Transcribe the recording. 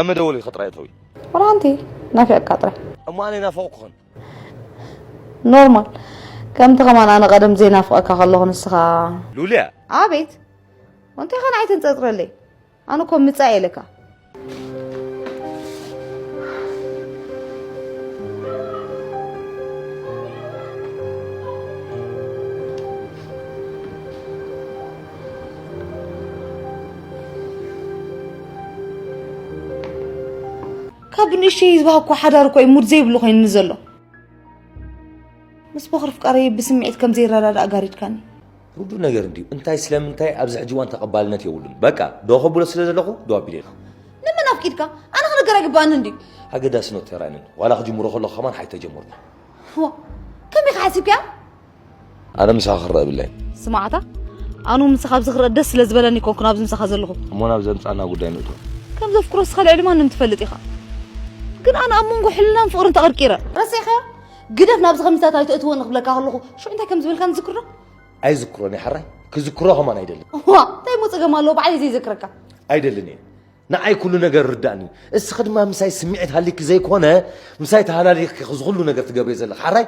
እመ ደወል ኢልካ ጥራይ እተዊ። ወላ ሓንቲ ናፊቕካ ጥራይ። እሞ ኣነ ናፈቕኩኽን። ኖርማል። ከምቲ ከማን ኣነ ቀደም ዘይናፍቐካ ከለኹ ንስኻ ሉልያ። ኣቤት። እንታይ ኸን ኣይተንጸጽረለይ? ኣነ እኮ ምጻእ ኢለካ። ካብ ንእሽተይ ዝበሃኩ ሓዳር እኮ እዩ ሙድ ዘይብሉ ኮይኑ ዘሎ። ምስ በኽሪ ፍቃረይ ብስምዒት ከም ዘይረዳዳእ ጋሪድካኒ። ርዱእ ነገር እንድዩ። እንታይ ስለምንታይ ኣብዚ ሕጂ እዋን ተቐባልነት የብሉን። በቃ ዶ ከብሎ ስለ ዘለኹ ዶ ኣቢለ ኢልካ። ንመን ኣፍቂድካ? ኣነ ክነገር ኣይግባኣኒ እንድዩ። ኣገዳሲ ኖት ተራንን ዋላ ክጅምሮ ከለኹ ከማን ሓይ ተጀምርና። ዋ፣ ከመይ ሓሲብካ? ኣነ ምሳኻ ክረአ ብለይ። ስማዕታ ኣኑ ምሳኻ ኣብዚ ክረአ ደስ ስለ ዝበለኒ ኮንኩ ናብዚ ምሳኻ ዘለኹ። እሞ ናብ ዘምጻና ጉዳይ ንእቶ። ከም ዘፍቅሮ ስኻ ልዕሊ ማንም ትፈልጥ ኢኻ። ግን ኣነ ኣብ መንጎ ሕልናን ፍቕርን ተቐርቂረ። ረሲዕኻ? ግደፍ ናብዚ ከሚታት ኣይተእትወኒ ክብለካ ከለኹ ሽዑ እንታይ ከም ዝበልካ ንዝክሮ? ኣይዝክሮን እየ ሓራይ። ክዝክሮ ከማን ኣይደልን። ዋ፣ እንታይ እሞ ጸገም ኣለዎ ባዕለይ ዘይዘክረካ? ኣይደልን እየ። ንዓይ ኩሉ ነገር ርዳእኒ። እስኺ ድማ ምሳይ ስምዒት ሃሊኪ ዘይኮነ ምሳይ ተሃላሊኽኪ እዚ ኩሉ ነገር ትገብሪ ዘለኺ ሓራይ።